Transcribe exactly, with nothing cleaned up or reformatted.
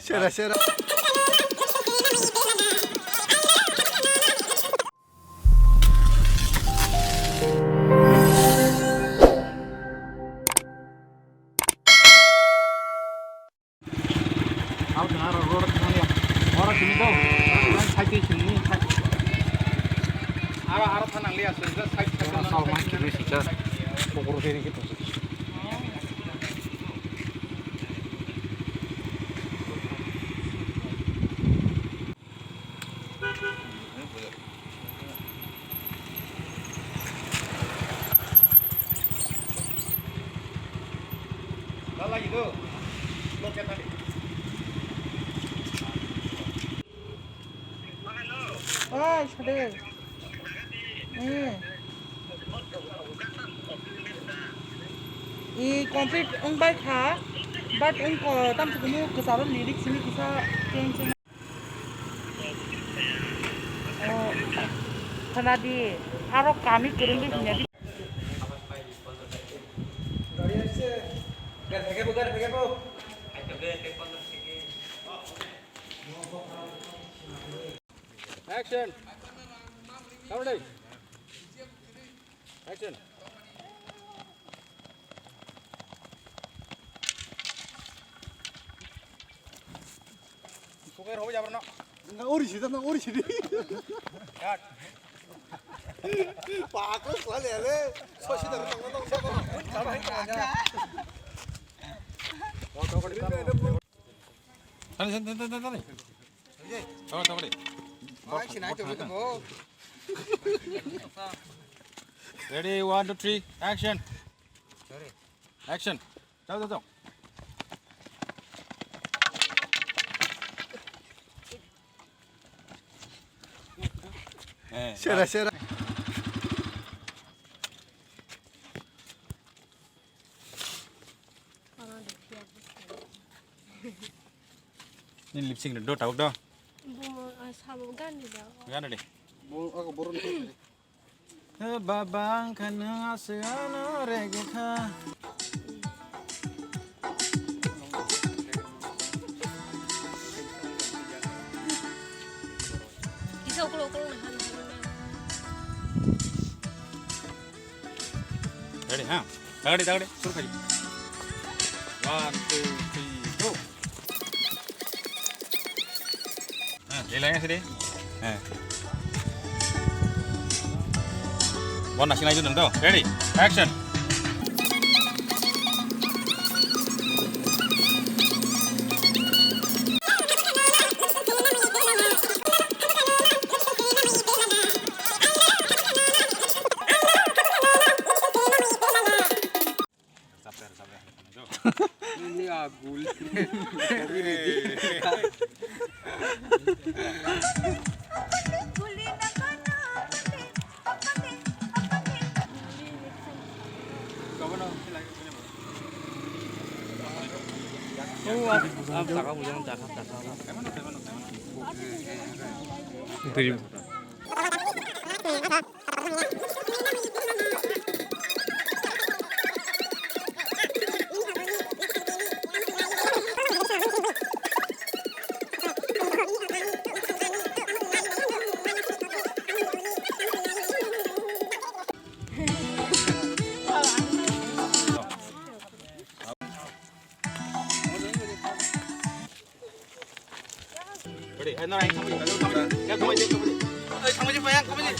Sera, sera. Aro tong aro road tong ya. Oro sini to. Side sini. Aro aro thanang liya sini side side. Oro sal ma kiri sisa. Pokoro sini kita. Oi, sade. Eh. I complete wngbai kha, but wngkha tamsukunu kwcharo lyrics ni kisa change wng-, oh, khwnadi, aro kami kwrwngwi hwnyadi. Action. Ready. Action. Sukai rw jabar no. Nga ori sida, nga ori sida. Cut. Paklo sale ale. Sosi dar tong tong tong. Tani, tani, tani, tani, tani. Tokri, tokri. Ready, one, two, three, action. Action. Chao, chao, chao. Eh, sera, sera. Ni lip sync do, tawk do. Bo, ah, sabo gan ni da. Gan de. Bo, ako boron. He baba, ang kha nwng aswk ano rege kha. Kisa ukuluk ukuluk naha naha naha. Ready, ha? Tagadi, tagadi, suru khaji. One, two, three, go. Ha, lelai sini. Ha. Wan nasi nai jun to. Ready, action. Ini agul. Ready? Eh, no, eh, thangbai, thangbai, thangbai. Eh, thangbai, thangbai, thangbai.